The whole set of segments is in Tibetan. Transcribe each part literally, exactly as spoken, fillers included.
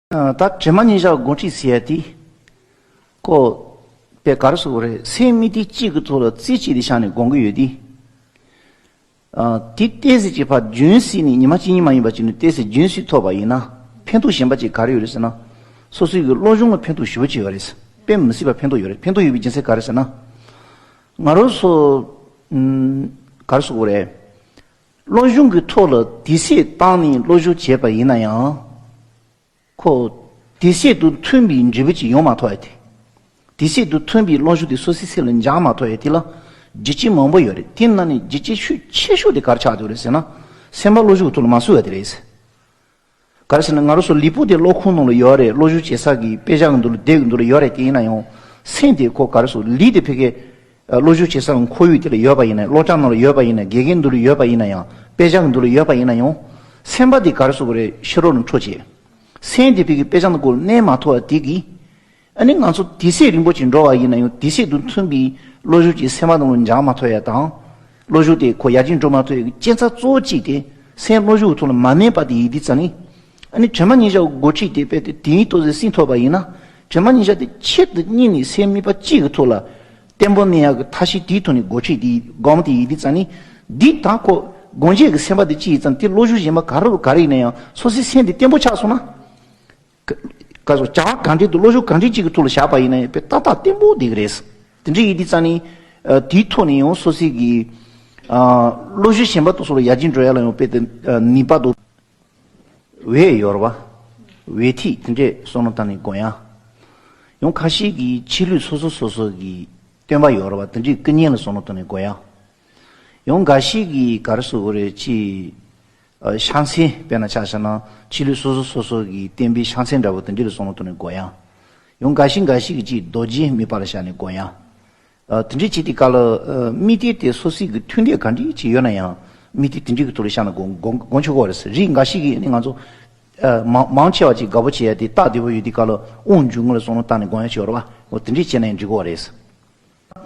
ད་དྲི་མ་ཉེར་བཞག་སྒོམ་ཁྲིད་ཟེར་ཡ་དེ། ཁོ་པས་ག་རེ་ཟེར་དགོས་རེད། སེམས་དམིགས་གཏད་གཅིག་གི་ཐོག་ལ་རྩེ་གཅིག་ཏུ་བཞག་ནས་སྒོམ་གྱི་ཡོད་དེ། ཨ། དེ་ཏོག་ཙམ་ཅིག་ཕར་རྒྱུན་བསྲིངས་ནས་ཉི་མ་གཅིག་གཉིས་མ་ཡིན་པ་ཅིག་ནས་ཏོག་ཙམ་རྒྱུན་བསྲིངས་ཐུབ་པ་ཡིན་ན། ཕན་ཐོགས་གཞན་པ་ཅིག་ག་རེ་ཡོད་རེད་ཟེར་ན། སོ་སོའི་གི་བློ་སྦྱོང་གི་ཕན་ཐོགས་ཞེ་པོ་ཅིག་ཡོད་རེད། དཔེ་མི་སྲིད་པ་ཕན་ཐོགས་ཡོད་རེད། ཕན་ཐོགས་ཡོད་པའི་རྒྱུ་མཚན་ག་རེ་ཟེར་ན། ང་རང་ཚོ། ཨུམ། ག་རེ་ཟེར་དགོས་རེད། བློ་སྦྱོང་གི་ཐོག་ལ་དུས་ཚོད་བཏང་ནས་བློ་སྦྱོང་བྱས་པ་ཡིན་ན་ཡང་། ཁོ། དེ་སྲིད་དུ་མཐུན་པའི་འབྲས་བུ་ཅིག་ཡོང་མ་ཐུབ་ཡ་དེ། དེ་སྲིད་དུ་མཐུན་པའི་བློ་སྦྱོང་དེ་སོ་སོའི་སེམས་ལ་འཇགས་མ་ཐུབ་ཡ་དེ་ལ། རྒྱུ་རྐྱེན་མང་པོ་ཡོད་རེད། དེ་ནང་ནས་རྒྱུ་རྐྱེན་ཤུགས་ཆེ་ཤོས་དེ་ག་རེ་ཆགས་འདུག་རེད་ཟེར་ན། སེམས་པ་བློ་སྦྱོང་གི་ཐོག་ལ་མ་བཟོ་ཡ་དེ་རེད། ག་རེ་ཟེར་ན། ང་རང་ཚོ་ལུས་པོ་དེ་གློག་ཁང་ནང་ལ་ཡོད་རེད། བློ་སྦྱོང་བྱེད་ས་གི་དཔེ་ཆ་གི་མདུན་ལ་སྡེ་གི་མདུན་ལ་ཡོད་རེད། དེ་ཡིན་ན་ཡང་། སེམས་དེ་ཁོ་ག་རེ་ཟེར། ལུས་དེ་ཕ་གི། ཨ། བློ་སྦྱོང་བྱེད་ས་གི་ཁོར་ཡུག་དེ་ལ་ཡོད་པ་ཡིན་ན། སློབ་གྲྭ་ནང་ལ་ཡོད་པ་ཡིན་ན། དགེ་རྒན་མདུན་ལ་ཡོད་པ་ཡིན་ན་ཡང་། དཔེ་ཆ་གི་མདུན་ལ་ཡོད་པ་ཡིན་ན་ཡང་། སེམས་པ་དེ་ག་རེ་ཟེར་དགོས་རེད། ཕྱི་རོལ་ནས་འཕྲོ་བྱེད། སེམས་དེ་ཕ་གི་དཔེ་ཆ་ནང་སྒོ་ལ་གནས་མ་ཐུབ་པ་དེ་གིས། ཨ་ནི་ང་ཚོ་དུས་ཚོད་རིང་པོ་ཅིག་འགྲོ་བ་ཡིན་ན་ཡང་། དུས་ཚོད་དང་མཐུན་པའི་བློ་སྦྱོང་ཅིག་སེམས་པ་ནང་ལ་འཇགས་མ་ཐུབ་ཡ་དང་། བློ་སྦྱོང་དེ་ཁོ་ཡར་རྒྱས་འགྲོ་མ་ཐུབ་ཡ་གི་རྐྱེན་རྩ་གཙོ་བོ་གཅིག་དེ། སེམས་བློ་སྦྱོང་གི་ཐོག་ལ་མ་གནས་པ་དེ་ཡིན་དུས་ཙང་ནི། ཨ་ནི་དྲི་མ་ཉེར་བཞག་སྒོམ་ཁྲིད་དེ་དཔེ་དེ་དེ་ཡིན་ཏོག་ཙམ་བསྲིངས་ཐུབ་པ་ཡིན་ན། དྲི་མ་ཉེར་བཞག་དེ་ཆེད་དུ་གཉེར་ནས་སེམས་དམིགས་པ་གཅིག་གི་ཐོག་ལ་བརྟན་པོ་གནས་ཡག་གི་ཐབས་ཤེས་དེའི་ཐོག་ནས་སྒོམ་ཁྲིད་དེ་སྒོམ་དེ་ཡིན་དུས་ཙང་ནི། འདི་དང་ཁོ་སྒོམ་བྱེད་ཀྱི་སེམས་པ་དེ་གཅིག་ཡིན་ཙང་། དེ་བློ་སྦྱོང་གཞན་པ་ག་རེ་ག་རེ་ཡིན་ན་ཡང་། སོ་སོའི་སེམས་དེ་བརྟན་པོ་ཆགས་སོང་ན། ག་ག་སོ་བྱ་བ་གང་འདྲ་དང་བློ་སྦྱོང་གང་འདྲ་གཅིག་གི་ཐོག་ལ་བཞག་པ་ཡིན་ན་ཡང་དཔེ་ཏག་ཏག་བརྟན་པོ་བསྡད་ཀྱི་རེད། དེ་འདྲ་ཡིན་དུས་ཙང་ནི། ཨ། དེའི་ཐོག་ནས་ཡང་སོ་སོའི་གི། ཨ། བློ་སྦྱོང་གཞན་པ་དང་སོགས་ལ་ཡར་རྒྱས་འགྲོ་ཡ་ལ་ཡང་དཔེ་དེ། ཨ། ནུས་པ་དང་། འོས་ཡོད་རེད་པ། འོས་ཐིག་དེ་འདྲས་བསམ་བློ་བཏང་ནས་སྒོམ་ཡ། ཡང་ཁ་ཤས་ཀྱིས་ཆོས་ལུགས་སོ་སོ་སོ་སོ་གི་སྟོན་པ་ཡོད་རེད་པ། དེ་འདྲས་སྐུ་བརྙན་ལ་བསམ་བློ་བཏང་ནས་སྒོམ་ཡ། ཡང་འགའ་ཞིག་གིས་ག་རེ་ཟེར་དགོས་རེད། ཅིག་ཨ། ཕྱག་མཚན། དཔེར་ན་ཆ་བཞག་ན་ཆོས་ལུགས་སོ་སོ་སོ་སོ་གི་བསྟན་པའི་ཕྱག་མཚན་འདྲ་པོ་དེ་འདྲས་ལ་བསམ་བློ་བཏང་ནས་སྒོམ་ཡ། ཡང་འགའ་ཞིག་འགའ་ཞིག་གིས་ཅིག་རྡོ་རྗེ་དམིགས་པ་ལ་བཞག་ནས་སྒོམ་ཡ། ཨ། དེ་འདྲའི་བྱེད་དུས་སྐབས་ལ། ཨ། དམིགས་གཏད་དེ་སོ་སོའི་གི་མཐུན་འབྲེལ་ག་འདྲ་ཅིག་ཡོད་ན་ཡང་། དམིགས་གཏད་དེ་འདྲའི་གི་ཐོག་ལ་བཞག་ན་སྒོམ་སྒོམ་སྒོམ་ཆོག་གི་རེད། རིགས་འགའ་ཞིག་གིས་ནི་ང་ཚོ། ཨ། མང་མང་ཆེ་བ་ཅིག་དགའ་པོ་བྱེད་ཡ་དེ། སྟབས་བདེ་པོ་ཡོད་དུས་སྐབས་ལ་དབང་འབྱུང་ལྔ་ལ་བསམ་བློ་བཏང་ནས་སྒོམ་ཡ་ཅིག་ཡོད་རེད་པ། འོ་དེ་འདྲས་བྱས་ན་ཡང་འགྲིག་གི་རེད།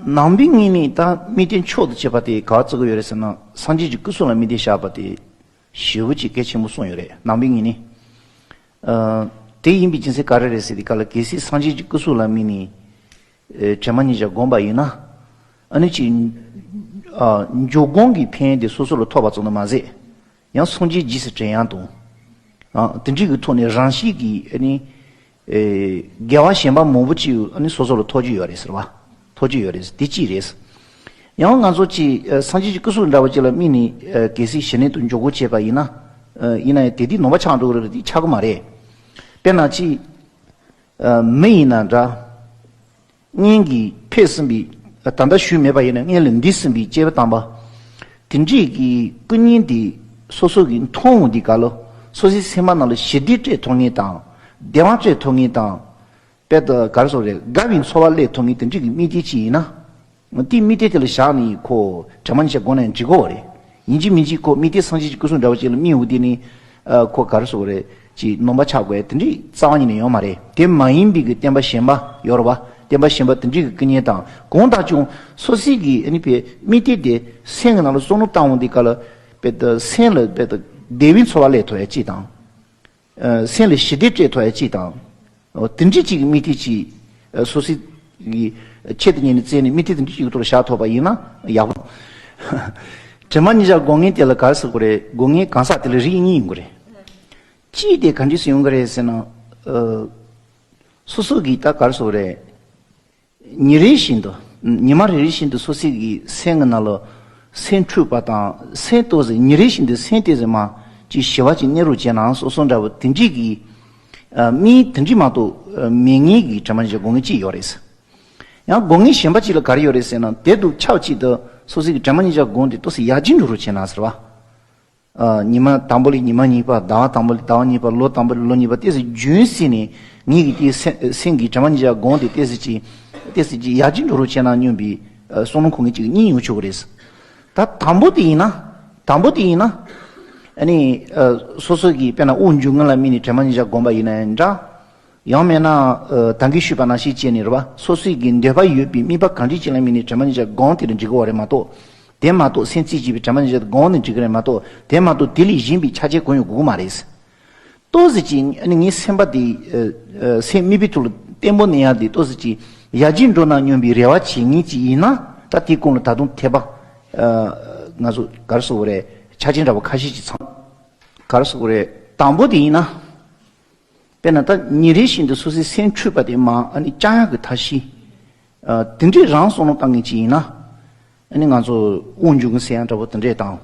ནང་པའི་ངོས་ནས་ད་དམིགས་གཏད་མཆོག་ཏུ་གཅེས་པ་དེ་ག་བར་བརྩི་གི་ཡོད་རེད་ཟེར་ན། སངས་རྒྱས་ཀྱི་སྐུ་གསུང་ལ་དམིགས་གཏད་བཞག་པ་དེ་ཞེ་པོ་ཅིག་གལ་ཆེན་པོ་གསུངས་ཡོད་རེད། ནང་པའི་ངོས་ནས། ཨ། དེ་ཡིན་པའི་རྒྱུ་མཚན་ག་རེ་རེད་ཟེར་དུས་སྐབས་ལ། གལ་སྲིད་སངས་རྒྱས་ཀྱི་སྐུ་གསུང་ལ་དམིགས་ནས། ཨེ། དྲི་མ་ཉེར་བཞག་བསྒོམས་པ་ཡིན་ན། ཨ་ནི་ཅིག་ཨ། འཇུག་སྒོམ་གྱི་ཕན་ཡོན་དེ་སོ་སོ་ལ་ཐོབ་པ་ཙམ་དུ་མ་ཟད། ཡང་སངས་རྒྱས་རྗེས་སུ་དྲན་ཡག་དང་། ཨ། དེ་འདྲའི་གི་ཐོག་ནས་རང་བཞིན་གྱིས། ཨ་ནི། ཨེ། དགེ་བ་གཞན་པ་མང་པོ་ཅིག་ཨ་ནི་སོ་སོ་ལ་ཐོབ་རྒྱུ་ཡོད་རེད་ཟེར་བ། ཐོབ་རྒྱུ་ཡོད་རེད། དེ་གཅིག་རེད། ཡང་ང་ཚོ་ཅིག་ཨ། སངས་རྒྱས་ཀྱི་སྐུ་གསུང་འདྲ་བོ་ཅིག་ལ་དམིགས་ནས། ཨ། གལ་སྲིད་ཞི་གནས་དང་འཇུག་སྒོམ་བྱས་པ་ཡིན་ན། ཨ། ཡིན་ན་ཡང་དེ་དུས་ནང་པ་ཆགས་འགྲོ་གི་རེད། དེ་ཆགས་ཀྱི་མ་རེད། དཔེར་ན་ཅིག་ཨ། མི་ཡིན་ན་འདྲ། སྔོན་གྱི་ཕེབས་ཟིན་པའི། ད་ལྟ་བཞུགས་མེད་པ་ཡིན་ན་སྔོན་ལ་འདས་ཟིན་པའི་སྐྱེས་བུ་དམ་པ། དེ་འདྲས་ཀྱི་སྐུ་བརྙན་དེ་སོ་སོ་གིས་མཐོང་འོང་དུས་སྐབས་ལ། སོ་སོའི་སེམས་པ་ནང་ལ་ཞི་བདེ་སྤྲད་ཐུབ་མཁན་དང་། བདེ་བ་སྤྲད་ཐུབ་མཁན་དང་། དཔེ་ད་ག་རེ་ཟེར་དགོས་རེད། དགའ་བའི་ཚོར་བ་སླེབས་ཐུབ་མཁན་དེ་འདྲས་ཀྱི་དམིགས་གཏད་ཅིག་ཡིན་ན། དེའི་དམིགས་གཏད་དེ་ལ་བཞག་ནས་ཁོ་དྲི་མ་ཉེར་བཞག་བསྒོམས་ན་འགྲིག་གི་རེད། ཡིན་གཅིག་མིན་གཅིག་ཁོ་དམིགས་གཏད་སངས་རྒྱས་ཀྱི་སྐུ་གསུང་འདྲ་བོ་ཅིག་ལ་དམིགས་འོང་དུས་ནི། ཨ། ཁོ་ག་རེ་ཟེར་དགོས་རེད། ཅིག་ནང་པ་ཆགས་དགོས་དེ་འདྲའི་རྩ་བ་ཉིད་ནས་ཡོད་མ་རེད། དེ་མ་ཡིན་པའི་གི་བསྟན་པ་གཞན་པ་ཡོད་རེད་པ། བསྟན་པ་གཞན་པ་དེ་འདྲའི་གི་སྐུ་བརྙན་དང་། གང་ལྟར་ཀྱང་སོ་སོའི་གི། ཨ་ནི་དཔེ་དམིགས་གཏད་དེ་སེམས་ཀྱི་ནང་ལ་བསམ་བློ་བཏང་འོང་དུས་སྐབས་ལ། དཔེ་ད་སེམས་ལ་དཔེ་ད་བདེ་བའི་ཚོར་བ་སླེབས་ཐུབ་ཡ་ཅིག་དང་། ཨ། སེམས་ལ་ཞི་བདེ་སྤྲད་ཐུབ་ཡ་ཅིག་དང་། འོ་དེ་འདྲ་ཅིག་གི་དམིགས་གཏད་ཅིག་ཨ། སོ་སོའི་གི་ཆེད་དུ་གཉེར་ནས་བཙལ་ནས་དམིགས་གཏད་དེ་འདྲ་ཅིག་གི་ཐོག་ལ་བཞག་ཐུབ་པ་ཡིན་ན་ཡག་པོ། དྲི་མ་ཉེར་བཞག་སྒོམ་མཁན་དེ་ལ་ག་རེ་ཟེར་དགོས་རེད། སྒོམ་མཁན་གང་ཟག་དེ་ལ་རིགས་གཉིས་ཡོང་གི་རེད། གཅིག་དེ་ག་འདྲས་སེ་ཡོང་གི་རེད་ཟེར་ན། ཨ། སོ་སོ་གིས་ད་ག་རེ་ཟེར་དགོས་རེད། ཉིན་རེ་བཞིན་དུ། ཉི་མ་རེ་རེ་བཞིན་དུ་སོ་སོའི་གི་སེམས་ཀྱི་ནང་ལ་སེམས་འཁྲུགས་པ་དང་། སེམས་ཏོག་ཙམ་ཉིན་རེ་བཞིན་དུ་སེམས་ཏོག་ཙམ་མ་ཅིག་ཞི་བ་ཅིག་གནས་རོགས་བྱས་ན་བསམ་བསམ་འདྲ་བོ་དེ་འདྲས་ཀྱི། ཨ། མི་དེ་འདྲས་མ་གཏོགས། ཨ། མེད་མཁན་གྱི་དྲི་མ་ཉེར་བཞག་སྒོམ་མཁན་གཅིག་ཡོད་རེད། ཡང་སྒོམ་མཁན་གཞན་པ་ཅིག་ལ་ག་རེ་ཡོད་རེད་ཟེར་ན། དེ་དང་ཆབས་ཅིག་ཏུ་སོ་སོའི་གི་དྲི་མ་ཉེར་བཞག་སྒོམ་དེ་ཏོག་ཙམ་ཡར་རྒྱས་འགྲོ་རོགས་བྱས་ན་ཟེར་བ། ཨ། ཉི་མ་དང་པོ་ལས་ཉི་མ་གཉིས་པ། ཟླ་བ་དང་པོ་ལས་ཟླ་བ་གཉིས་པ། ལོ་དང་པོ་ལས་ལོ་གཉིས་པ། ཏོག་ཙམ་རྒྱུན་བསྲིངས་ནས་ངེད་ཀྱི་དེའི་སེམས་སེམས་ཀྱི་དྲི་མ་ཉེར་བཞག་སྒོམ་དེ་ཏོག་ཙམ་ཅིག་ཏོག་ཙམ་ཅིག་ཡར་རྒྱས་འགྲོ་རོགས་བྱས་ན་སྙམ་པའི། ཨ། བསམ་བློ་འཁོར་མཁན་ཅིག་གཉིས་ཡོང་ཆོག་གི་རེད། ད་དང་པོ་དེ་ཡིན་ན། དང་པོ་དེ་ཡིན་ན། ཨ་ནི། ཨ། སོ་སོ་གིས་དཔེར་ན་དབང་འབྱུང་ལྔ་ལ་དམིགས་ནས་དྲི་མ་ཉེར་བཞག་སྒོམ་པ་ཡིན་ན་ཡང་འདྲ། ཡང་མིན་ན། ཨ། ད་གིན་ཞུས་པ་ནང་བཞིན་བྱས་ནས་རེད་པ། སོ་སོའི་གི་འདོད་པ་ཡོད་པའི་དམིགས་པ་གང་འདྲ་ཅིག་ལ་དམིགས་ནས་དྲི་མ་ཉེར་བཞག་སྒོམ་དེ་ལ་འགྲིག་གི་རེད་མ་གཏོགས། དེ་མ་གཏོགས་སེམས་རྩེ་གཅིག་པའི་དྲི་མ་ཉེར་བཞག་སྒོམ་ནི་འགྲིག་གི་རེད་མ་གཏོགས། དེ་མ་གཏོགས་དེ་ལས་གཞན་པའི་ཆ་རྐྱེན་གང་ཡང་དགོས་ཀྱི་མ་རེད། ཏོག་ཙམ་ཅིག་ཨ་ནི་ངའི་སེམས་པ་དེ་ཨ་ཨ་སེམས་མིག་དཔེ་ཐོག་ལ་བརྟན་པོ་གནས་ཡག་དེ་ཏོག་ཙམ་ཅིག་ཡར་རྒྱས་འགྲོ་ན་སྙམ་པའི་རེ་བ་བྱེད་མཁན་ཅིག་ཡིན་ན། ད་དེའི་གོང་ལ་ད་དུང་དད་པ་ཨ་ང་ཚོ་ག་རེ་ཟེར་དགོས་རེད། ཆ་རྐྱེན་འདྲ་བོ་ཁ་ཤས་ཅིག་ཚང་། ག་རེ་ཟེར་དགོས་རེད། དང་པོ་དེ་ཡིན་ན། དཔེར་ན་ད་ཉིན་རེ་བཞིན་དུ་སོ་སོའི་སེམས་འཁྲུགས་པ་དེ་མར་ཨ་ནི་བཅག་ཡག་གི་ཐབས་ཤེས། ཨ་དེ་འདྲས་རང་བསམ་བློ་བཏང་མཁན་ཅིག་ཡིན་ན། ཨ་ནི་ང་ཚོ་དབུགས་འབྱུང་གི་ཟེར་ཡག་འདྲ་བོ་དེ་འདྲས་དང་།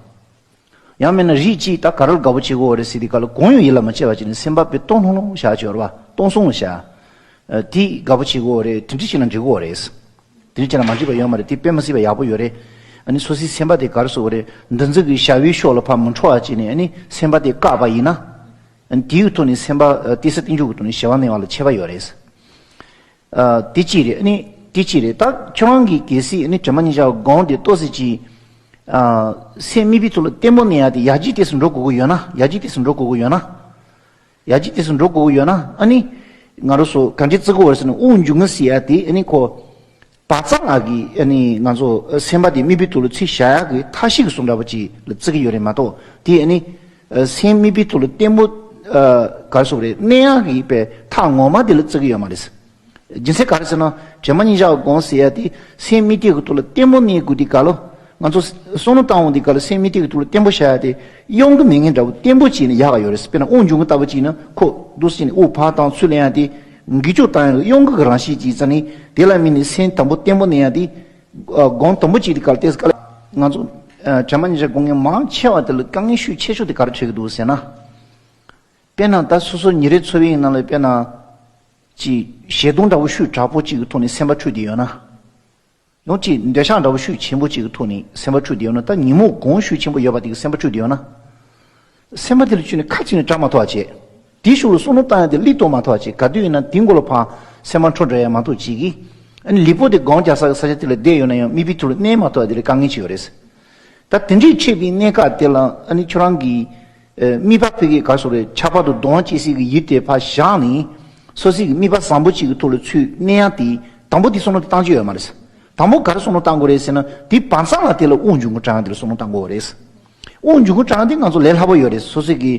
ཡང་མིན་ན་རིགས་གཅིག་ད་ག་རེ་ལ་དགའ་པོ་བྱེད་དགོས་རེད་ཟེར་དུས་སྐབས་ལ་གང་ཡང་ཡིད་ལ་མ་བྱེད་པ་བྱས་ནས་སེམས་པ་དཔེ་སྟོང་ལྷུང་ལྷུང་བཞག་བྱས་པ་སྟོང་སོང་ལ་བཞག་ཨ་དེ་དགའ་པོ་བྱེད་དགོས་རེད། དེ་འདྲས་བྱས་ན་འགྲིག་གི་རེད། དེ་འདྲས་བྱས་ན་མ་འགྲིག་པ་ཡོད་མ་རེད། དེ་དཔེ་མི་སྲིད་པ་ཡག་པོ་ཡོད་རེད། ཨ་ནི་སོ་སོའི་སེམས་པ་དེ་ག་རེ་ཟེར་དགོས་རེད། འདི་ཚོ་གི་བྱ་བའི་ཕྱོགས་ལ་ཕར་མི་འཕྲོ་བ་བྱས་ནས་ཨ་ནི་སེམས་པ་དེ་བཀག་པ་ཡིན་ན། ཨ་ནི་དེའི་ཐོག་ནས་སེམས་པ་ཨ་བརྟན་ས་བརྟན་འཇུག་གི་ཐོག་ནས་ཞི་བ་གནས་པ་ལ་ཁྱད་པར་ཡོད་རེད། ཨ་དེ་གཅིག་རེད། ཨ་ནི་དེ་གཅིག་རེད། ད་ཁྱོད་རང་གིས་གལ་སྲིད་ཨ་ནི་དྲན་པ་ཉེར་བཞག་སྒོམ་དེ་ཏོག་ཙམ་ཅིག་ཨ་སེམས་མིག་དཔེ་ཐོག་ལ་བརྟན་པོ་གནས་ཡག་དེ་ཡར་རྒྱས་ཏོག་ཙམ་འགྲོ་དགོས་ཀྱི་ཡོད་ན། ཡར་རྒྱས་ཏོག་ཙམ་འགྲོ་དགོས་ཀྱི་ཡོད་ན། ཡར་རྒྱས་ཏོག་ཙམ་འགྲོ་དགོས་ཀྱི་ཡོད་ན། ཨ་ནི་ང་རང་ཚོ་ག་འདྲས་བརྩི་དགོས་རེད་ཟེར་ན། དབུགས་འབྱུང་གི་ཟེར་ཡག་དེ་ཨ་ནི་ཁོ་བག་ཚ་ལ་གི་ཨ་ནི་ང་ཚོ་སེམས་པ་དེ་མིག་དཔེ་ཐོག་ལ་ཚུར་བཞག་ཡག་གི་ཐབས་ཤེས་ཀྱི་བཟོ་འདྲ་པོ་ཅིག་ལ་བརྩི་གི་ཡོད་རེད་མ་གཏོགས། དེ་ཨ་ནི་སེམས་མིག་དཔེ་ཐོག་ལ་བརྟན་པོ་ཨ་ག་རེ་ཟེར་དགོས་རེད། གནས་ཡག་གི་པའི་ཐབས་ངོ་མ་དེ་ལ་བརྩི་གི་ཡོད་མ་རེད། རྒྱུ་མཚན་ག་རེ་ཟེར་ན། དྲན་པ་ཉེར་བཞག་སྒོམ་ཟེར་ཡག་དེ་སེམས་མིག་དཔེ་གི་ཐོག་ལ་བརྟན་པོ་གནས་དགོས་དུས་སྐབས་ལ། ང་ཚོ་བསམ་བློ་བཏང་འོང་དུས་སྐབས་ལ་སེམས་མིག་དཔེ་གི་ཐོག་ལ་བརྟན་པོ་བཞག་ཡག་དེ་གཡོ་འགུལ་མེད་མཁན་འདྲ་བོ་བརྟན་པོ་བྱས་ནས་ཡག་ག་ཡོད་རེད། དཔེར་ན་དབུགས་འབྱུང་གི་ལྟ་བུ་བྱས་ན་ཁོ་འདུག་སེ་བྱས་ནས་དབུགས་ཕར་བཏང་ཚུར་ལེན་ཡག་དེ་འགུལ་སྐྱོད་བཏང་ཡག་གཡོ་འགུལ་གྱི་རང་བཞིན་ཅིག་ཡིན་ཙང་ནི། དེ་ལ་དམིགས་ནས་སེམས་དམ་པོ་བརྟན་པོ་གནས་ཡག་དེ་སྒོམ་དམ་པོ་ཅིག་དུས་སྐབས་ལ་ཏོག་ཙམ་ག་ལ་ང་ཚོ་དྲན་པ་ཉེར་བཞག་སྒོམ་མཁན་མང་ཆེ་བ་དེ་ལ་དཀའ་ངལ་ཤུགས་ཆེ་ཤོས་དེ་ག་རེ་འཕྲད་ཀྱི་འདུག་ཟེར་ན། དཔེར་ན་ད་སོ་སོ་ཉིན་རེའི་འཚོ་བའི་ནང་ལ་དཔེར་ན། ཅིག་ཞེ་སྡང་འདྲ་བོ་ཤུགས་དྲག་པོ་ཅིག་གི་ཐོག་ནས་སེམས་པ་འཁྲུགས་བསྡད་ཡོད་ན། ཡང་ཅིག་འདོད་ཆགས་འདྲ་བོ་ཤུགས་ཆེན་པོ་ཅིག་གི་ཐོག་ནས་སེམས་པ་འཁྲུགས་བསྡད་ཡོད་ན། ད་ཉིན་མོ་གུང་ཤུགས་ཆེན་པོ་ཡོད་པ་དེ་གི་སེམས་པ་འཁྲུགས་བསྡད་ཡོད་ན། སེམས་པ་དེ་ལ་བཅུག་ནས་ཁ་གཅིག་ནས་བྲལ་མ་ཐུབ་པ་བྱས། དེའི་ཤུགས་ལ་བསམ་བློ་བཏང་ཡག་དེ་སླེབས་ཐུབ་མ་ཐུབ་པ་བྱས། ག་དུས་ཡིན་ན་དེའི་མགོ་ལ་ཕར་སེམས་པ་འཁྲུགས་འགྲོ་ཡག་མ་གཏོགས་ཅིག་གིས། ཨ་ནི་ལུས་པོ་དེ་སྒོམ་རྒྱག་ས་གི་ས་ཆ་དེ་ལ་བསྡད་ཡོད་ན་ཡང་མིག་དཔེ་ཐོག་ལ་གནས་མ་ཐུབ་པ་དེ་ལ་དཀའ་ངལ་ཅིག་ཡོད་རེད། ད་དེ་འདྲའི་འཕྲད་པའི་གནས་སྐབས་དེ་ལ་ཨ་ནི་ཁྱོད་རང་གིས་ཨ་དམིགས་པ་ཕ་གི་ག་རེ་ཟེར་དགོས་རེད། ཆགས་པ་དང་གདུང་བ་སྐྱེ་སའི་གི་ཡུལ་དེ་ཕར་བཞག་ནས། སོ་སོའི་གི་དམིགས་པ་བཟང་པོ་ཅིག་གི་ཐོག་ལ་ཚུར་གནས་ཡག་དེ་དང་པོ་དེ་བསམ་བློ་དེ་བཏང་རྒྱུ་ཡོད་མ་རེད། དང་པོ་ག་རེ་བསམ་བློ་བཏང་དགོས་རེད་ཟེར་ན། དེ་བག་ཚ་ལ་དེ་ལ་དབུགས་འབྱུང་གི་གྲངས་དེ་ལ་བསམ་བློ་བཏང་དགོས་རེད། དབུགས་འབྱུང་གི་གྲངས་དེ་ང་ཚོ་ལས་སླ་པོ་ཡོད་རེད། སོ་སོའི་གི་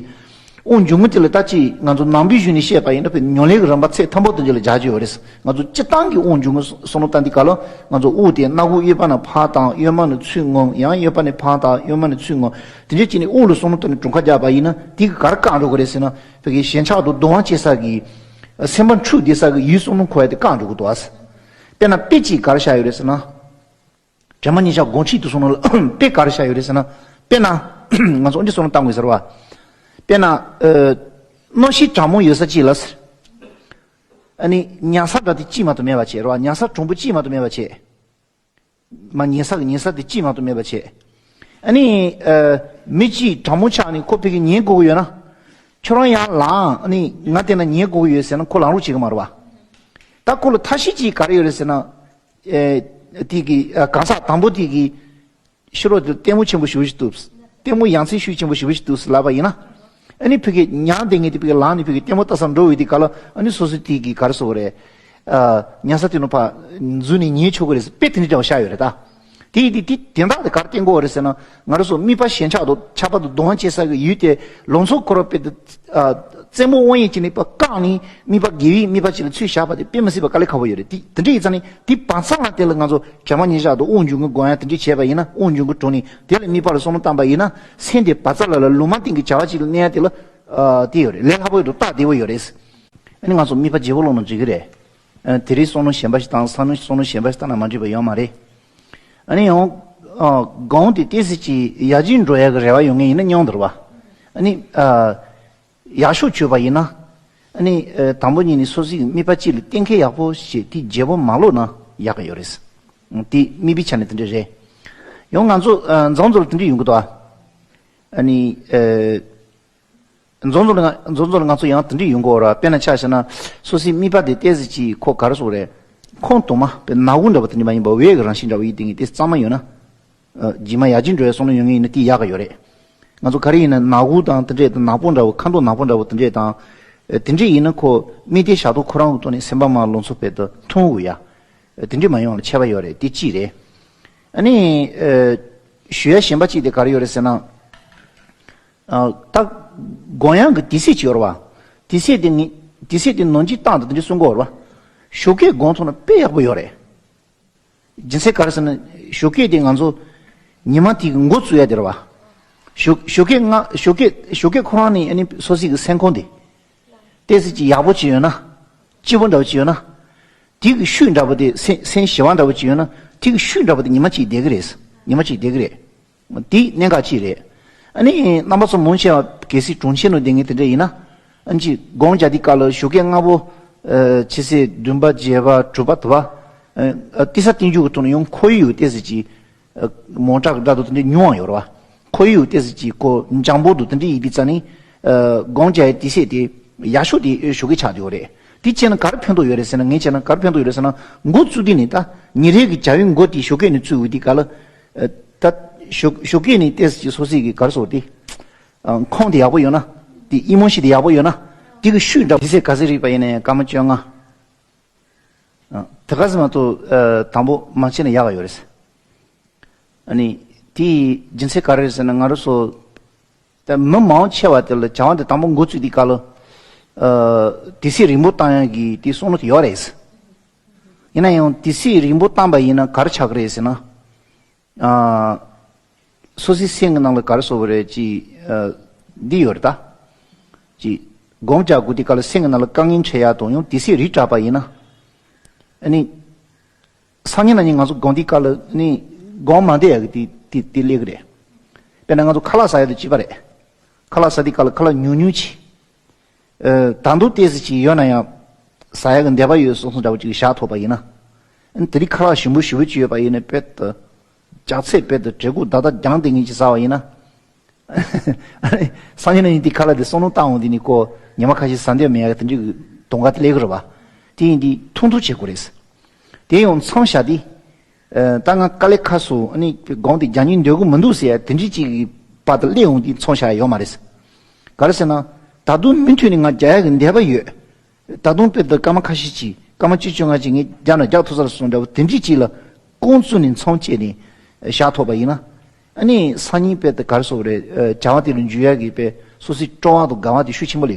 དབུགས་འབྱུང་གི་དེ་ལ་ད་ཅིག་ང་ཚོ་ནང་པའི་གཞུང་ནས་བཤད་པ་ཡིན་ན། དཔེ་ཉམས་ལེན་གྱི་རིམ་པ་ཚད་མཐོན་པོ་དེ་འདྲ་ལ་སྦྱར་རྒྱུ་ཡོད་རེད། ང་ཚོ་སྤྱིར་བཏང་གི་དབུགས་འབྱུང་གི་བསམ་བློ་བཏང་དུས་སྐབས་ལ། ང་ཚོ་དབུགས་དེ་སྣ་ཁུག་གཡས་པ་ནས་ཕར་བཏང་། གཡོན་མ་ནས་ཚུར་མངོན། ཡང་གཡོན་པ་ནས་ཕར་བཏང་། གཡོན་མ་ནས་ཚུར་མངོན། དེ་འདྲ་བྱས་ནས་དབུགས་ལ་བསམ་བློ་བཏང་ནས་གྲངས་ཀ་རྒྱག་པ་ཡིན་ན། དེ་གིས་ག་རེ་བཀག་འགྲོ་གི་རེད་ཟེར་ན། ཕ་གི་ཞེན་ཆགས་དང་གདུང་བ་སྐྱེ་ས་གི་སེམས་པ་འཁྲུགས་བསྡད་ས་གི་ཡུལ་བསམ་བློ་འཁོར་ཡག་དེ་བཀག་འགྲོ་གི་འདུག་ཨ། དཔེར་ན་དཔེ་གཅིག་ག་རེ་བཞག་ཡོད་རེད་ཟེར་ན། དྲན་པ་ཉེར་བཞག་སྒོམ་ཁྲིད་དུ་སོང་ན་དཔེ་ག་རེ་བཞག་ཡོད་རེད་ཟེར་ན། དཔེར་ན། ང་ཚོ་འདི་སོང་ན་བཏང་དགོས་ཟེར་བ། དཔེར་ན། ཨ། གནམ་གཤིས་གྲང་མོ་ཡོད་ས་གཅིག་ལ་ཟེར། ཨ་ནི་ཉལ་ས་འདྲ་དེ་གཅིག་མ་གཏོགས་མེད་པ་བྱས་རེད་བ། ཉལ་ས་གྲུང་པོ་གཅིག་མ་གཏོགས་མེད་པ་བྱས། མ་ཉལ་ས་གི་ཉལ་ས་དེ་གཅིག་མ་གཏོགས་མེད་པ་བྱས། ཨ་ནི། ཨ། མི་གཅིག་གྲང་མོ་ཆགས་ནས་ཁོ་ཕ་གི་ཉལ་དགོས་ཀྱི་ཡོད་ན། ཁྱོད་རང་ཡར་ལངས། ཨ་ནི་ང་དེ་ན་ཉལ་དགོས་ཀྱི་ཡོད་ཟེར་ན་ཁོ་ལངས་རོགས་བྱེད་ཀྱི་མ་རེད་བ། ད་ཁོ་ལ་ཐབས་ཤེས་གཅིག་ག་རེ་ཡོད་རེད་ཟེར་ན། ཨེ། དེ་གི་ཨ། གང་ཟག་དང་པོ་དེ་གི་ཕྱི་རོལ་དུ་ལྟད་མོ་ཆེན་པོ་ཞེ་པོ་ཞིག་འདུག་ལྟད་མོ་ཡ་མཚན་ཤུགས་ཆེན་པོ་ཞེ་པོ་ཞིག་འདུག་ལབ་པ་ཡིན་ན། ཨ་ནི་ཕ་གི་ཉལ་བསྡད་མཁན་དེ་ཕ་གི་ལངས་ནས་ཕ་གི་ལྟད་མོ་ལྟ་ས་འགྲོ་འོས་དུས་སྐབས་ལ། ཨ་ནི་སོ་སོ་དེ་གི་ག་རེ་ཟེར་དགོས་རེད། ཨ། ཉལ་ས་དེ་ནང་ཕར་འཛུལ་ནས་ཉལ་ཆོག་གི་རེད་ཟེར། དཔེ་དེ་འདྲ་འདྲ་བོ་བཞག་ཡོད་རེད་ད། དེ་ཡིན་དུས་དེ་དེ་དག་དེ་ག་རེ་བསྟན་དགོས་རེད་ཟེར་ན། ང་རང་ཚོ་དམིགས་པ་ཞེན་ཆགས་དང་ཆགས་པ་དང་གདུང་བ་སྐྱེ་ས་གི་ཡུལ་དེ་ལང་ཚོ་འཁོར་བ་དཔེ་དེ། ཨ། རྩེད་མོ་དབང་ཡོད་ཅིག་ནས་ཕར་བཀག་ནས་དམིགས་པ་དགེ་བའི་དམིགས་པ་ཅིག་ལ་ཚུར་བཞག་པ་དེ་དཔེ་མི་སྲིད་པ་དཀའ་ལས་ཁག་པོ་ཡོད་རེད། དེ་དེ་འདྲ་ཡིན་ཙང་ནི་དེ་བག་ཚ་ལ་དེ་ལ་ང་ཚོ་དྲན་པ་ཉེར་བཞག་དང་དབུགས་འབྱུང་གི་སྒོམ་ཡ་དེ་འདྲ་བྱས་པ་ཡིན་ན། དབུགས་འབྱུང་གི་དྲུང་ནས་དེ་ལ་དམིགས་པ་ལ་བསམ་བློ་བཏང་པ་ཡིན་ན། སེམས་དེ་བག་ཚ་ལ་ལ་ལུང་མ་བསྟན་གི་བྱ་བ་ཅིག་ལ་གནས་ཡ་དེ་ལ། ཨ། དེ་ཡོད་རེད། ལས་སླ་པོ་ཡོད་དང་རྟགས་བདེ་བོ་ཡོད་རེད། ཨ་ནི་ང་ཚོ་དམིགས་པ་བརྗེ་པོ་ལོག་ན་འགྲིག་གི་རེད། ཨ། དེ་རིང་བསམ་བློ་གཞན་པ་ཞིག་བཏང་། སང་ཉིན་བསམ་བློ་གཞན་པ་ཞིག་བཏང་ན་མ་འགྲིག་པ་ཡོད་མ་རེད། ཨ་ནི་ཡང་། ཨ། སྒོམ་དེ་ཏོག་ཙམ་ཅིག་ཡར་རྒྱས་འགྲོ་ཡག་གི་རེ་བ་ཡོད་མཁན་ཡིན་ན་སྙིང་འདོར་བ། ཨ་ནི། ཨ། ཡག་ཤོས་བྱས་པ་ཡིན་ན། ཨ་ནི། ཨ། དང་པོ་ཉིད་ནས་སོ་སོའི་དམིགས་པ་གཅིག་ལ་གཏན་འཁེལ་ཡག་པོ་བྱས། དེ་བརྗེ་པོ་མ་ལོག་ན་ཡག་གི་ཡོད་རེད། དེ་དམིགས་པའི་ཆ་ནས་དེ་འདྲ་རེད། ཡང་ང་ཚོ། ཨ། འཛོམས་འཛོམས་ལ་དེ་འདྲ་ཡོང་གི་འདུག་ཨ། ཨ་ནི། ཨ། འཛོམས་འཛོམས་ལ་ང་འཛོམས་འཛོམས་ལ་ང་ཚོ་ཡང་དེ་འདྲ་ཡོང་གི་ཡོད་རེད། དཔེར་ན་ཆ་བཞག་ན། སོ་སོའི་དམིགས་པ་དེ་ཏོག་ཙམ་ཅིག་ཁོ་ག་རེ་ཟེར་དགོས་རེད། ཁོང་དུ་མ་དཔེ་ནག་ཁུང་འདྲ་བོ་དེ་འདྲ་མ་ཡིན་པ་འོད་ཀྱི་རང་བཞིན་འདྲ་བོ་ཡིན་དེ་ངས་དེ་གཙང་མ་ཡོད་ན། ཨ། རྗེས་མ་ཡར་རྒྱས་འགྲོ་ཡ་བསམ་བློ་ཡོང་མཁན་ཡིན་ན་དེ་ཡག་ག་ཡོད་རེད། ང་ཚོ་ག་རེ་ཡིན་ན་ནག་ཁུང་དང་དེ་འདྲས་དང་། ནག་པོ་འདྲ་བོ། ཁ་མདོག་ནག་པོ་འདྲ་བོ་དེ་འདྲས་དང་། ཨ། དེ་འདྲས་ཡིན་ན་ཁོ་དམིགས་གཏད་བཞག་སྟངས་ཁོ་རང་གི་ཐོག་ནས་སེམས་པ་མར་ལང་ཚོ་དཔེ་དེ་ཐོན་འོང་ཡ། ཨ། དེ་འདྲས་མ་ཡོང་ལ་ཁྱད་པར་ཡོད་རེད། དེ་གཅིག་རེད། ཨ་ནི། ཨ། ཞུ་ཡ་གཞན་པ་གཅིག་དེ་ག་རེ་ཡོད་རེད་ཟེར་ན། ཨ། ད་སྒོམ་ཡག་གི་དུས་ཚོད་ཅིག་ཡོད་རེད་བ། དུས་ཚོད་དེ་ངས་དུས་ཚོད་དེ་ནོར་འཁྲུལ་བཏང་འདུག་དེ་འདྲ་གསུང་གི་ཡོད་རེད་བ། ཞོགས་ཀས་སྒོམ་ཐུབ་ན་དཔེ་ཡག་པོ་ཡོད་རེད། རྒྱུ་མཚན་ག་རེ་ཟེར་ན། ཞོགས་ཀས་དེ་ང་ཚོ་ཉི་མ་དེ་གི་འགོ་བཙུགས་ཡ་དེ་རེད་བ། ཞོགས་ཞོགས་ཀས་ང་ཞོགས་ཀས་ཞོགས་ཀས་ཁོ་རང་ནས་ཨ་ནི་སོ་སོའི་གི་སེམས་ཁོང་དེ། ཏོག་ཙམ་ཅིག་ཡག་པོ་ཅིག་ཡོད་ན། སྐྱིད་པོ་འདྲ་བོ་ཅིག་ཡོད་ན། དེ་གི་ཤུགས་འདྲ་པོ་དེ་སེམས་སེམས་ཞི་བ་འདྲ་བོ་ཅིག་ཡོད་ན། དེ་གི་ཤུགས་འདྲ་པོ་དེ་ཉི་མ་གཅིག་བསྡད་ཀྱི་རེད། ཉི་མ་གཅིག་བསྡད་ཀྱི་རེད། དེ་གནད་འགག་ཅིག་རེད། ཨ་ནི་རྣམ་པ་ཚོ་མང་ཆེ་བ་གལ་སྲིད་གྲོང་ཁྱེར་ནང་བསྡད་མཁན་དེ་འདྲ་ཡིན་ན། ཨ་ནི་ཅིག་སྒོམ་རྒྱག་དུས་སྐབས་ལ་ཞོགས་ཀས་སྔ་པོ། ཨ་ཆུ་ཚོད་བདུན་པ་བརྒྱད་པ་དྲུག་པ་དུ་བ། ཨ་ཏི་ས་ཏིན་རྒྱུ་གི་ཐོག་ནས་ཡང་ཁོར་ཡུག་ཏོག་ཙམ་ཅིག་ཨ་མོ་ཊ་གི་སྒྲ་དང་དེ་འདྲ་ཉུང་བ་ཡོད་རེད་བ། ཁོར་ཡུག་ཏོག་ཙམ་ཅིག་ཁོ་འཇམ་པོ་འདུག་དེ་འདྲ་ཡིན་དུས་ཙང་ནི། ཨ་སྒོམ་རྒྱག་ཡའི་དུས་ཚོད་དེ་ཡག་ཤོས་དེ་ཞོགས་ཀས་ཆགས་བསྡད་ཡོད་རེད། དེ་བྱས་ན་ག་རེ་ཕན་ཐོགས་ཡོད་རེད་ཟེར་ན། ངས་བྱས་ན་ག་རེ་ཕན་ཐོགས་ཡོད་རེད་ཟེར་ན། འགོ་བཙུགས་དུས་ནས་ད་ཉིན་རེ་གི་བྱ་བའི་འགོ་དེ་ཞོགས་ཀས་ནས་བཙུགས་ཡོང་དུས་སྐབས་ལ། ཨ་ད་ཞོགས་ཞོགས་ཀས་ནས་ཏོག་ཙམ་ཅིག་སོ་སོའི་གི་ག་རེ་ཟེར་དེ། ཨ་ཁོང་དེ་ཡག་པོ་ཡོད་ན། དེ་ཨི་མོ་ཤན་དེ་ཡག་པོ་ཡོད་ན། དེ་གི་ཤུགས་འདྲ་དུས་ཚོད་ག་ཚོད་རེད་པ་ཡིན་ན་ཡང་སྐར་མ་བཅོ་ལྔ། ཨ་དེ་ག་ཚོད་མ་གཏོགས་ཨ་དང་པོ་མ་བྱས་ན་ཡག་ག་ཡོད་རེད། ཨ་ནི་དེའི་རྒྱུ་མཚན་ག་རེ་རེད་ཟེར་ན། ང་རང་ཚོ་ད་མི་མང་ཆེ་བ་དེ་ལ་བྱ་བ་འདི་དང་པོ་འགོ་བཙུགས་དུས་སྐབས་ལ། ཨ་དུས་ཚོད་རིང་པོ་བཏང་ཡག་གི་དེ་བསམ་བློ་དེ་ཡོད་རེད། ཡིན་ན་ཡང་དུས་ཚོད་རིང་པོ་བཏང་པ་ཡིན་ན་ག་རེ་ཆགས་ཀྱི་རེད་ཟེར་ན། ཨ་སོ་སོའི་སེམས་ཀྱི་ནང་ལ་ག་རེ་ཟེར་དགོས་རེད། ཅིག་ཨ་འདི་ཡོད་རེད་ད། ཅིག་སྒོམ་རྒྱག་དགོས་དུས་སྐབས་ལ་སེམས་ཀྱི་ནང་ལ་དཀའ་ངལ་འཕྲད་ཡག་དང་། ཡང་དུས་ཚོད་རིང་དྲགས་པ་ཡིན་ན། ཨ་ནི་སང་ཉིན་གནངས་ཉིན་ང་ཚོ་སྒོམ་དུས་སྐབས་ལ་ཨ་ནི་སྒོམ་མ་བསྡད་ཡག་གི་དེ་དེ་དེ་སླེབས་ཀྱི་རེད། དཔེར་ན་ང་ཚོ་ཁ་ལག་ཟ་ཡག་དང་གཅིག་པ་རེད། ཁ་ལག་ཟ་དུས་སྐབས་ལ་ཁ་ལག་ཉུང་ཉུང་ཅིག་ཨ་ད་དུང་ཏོག་ཙམ་ཅིག་ཡོད་ན་ཡང་ཟ་ཡག་གི་འདོད་པ་ཡོད་སོང་སོང་འདྲ་བོ་ཅིག་བཞག་ཐུབ་པ་ཡིན་ན། ཨ་ནི་དེ་རིང་ཁ་ལག་ཞིམ་པོ་ཞེ་པོ་ཅིག་ཡོད་པ་ཡིན་ན། དཔེ་ད་ལྕགས་ཚད་དཔེ་ད་བྲེ་གུག་ད་ད་རྒྱང་བསྡད་མཁན་ཅིག་ཟ་བ་ཡིན་ན། སང་ཉིན་གནངས་ཉིན་དེ་ཁ་ལག་དེ་བསམ་བློ་བཏང་འོང་དུས་ནི་ཁོ་ཉི་མ་ཁ་ཤས་ཟ་འདོད་མེད་ཡག་དེ་འདྲའི་གི་གདོང་ཁ་དེ་སླེབས་ཀྱི་རེད་བ། དེ་ཡིན་དུས་ཐུང་ཐུང་བྱེད་དགོས་རེད། དེ་ཡང་མཚམས་བཞག་དུས། ཨ་ད་ང་དཀའ་ལས་ཁག་སོང་། ཨ་ནི་སྒོམ་དེ་རྒྱག་སྙིང་འདོད་ཀྱི་མི་འདུག་ཟེར་ཡག་དེ་འདྲའི་ཅིག་གི་བར་དུ་སླེབས་འོང་དུས་མཚམས་བཞག་ཡག་ཡོད་མ་རེད། ག་རེ་ཟེར་ན། ད་དུང་མུ་མཐུད་ནས་ང་རྒྱག་ཡག་གི་འདོད་པ་ཡོད། ད་དུང་དཔེ་ད་སྐར་མ་ཁ་ཤས་ཅིག་སྐར་མ་བཅུ་བཅོ་ལྔ་ཅིག་ངས་རྒྱག་ན་རྒྱག་ཐུབ་ས་རེད་སོང་འདྲ་བོ་དེ་འདྲའི་ཅིག་ལ་ཀུན་སློང་ནས་མཚམས་བཅད་ནས་བཞག་ཐུབ་པ་ཡིན་ན། ཨ་ནི་སང་ཉིན་དཔེ་ད་ག་རེ་ཟེར་དགོས་རེད། ཨ་བྱ་བ་དེ་ལ་འཇུག་ཡག་གི་དཔེ་སོ་སོའི་སྤྲོ་བ་དང་དགའ་བ་དེ་ཤུགས་ཆེན་པོ་སླེབས།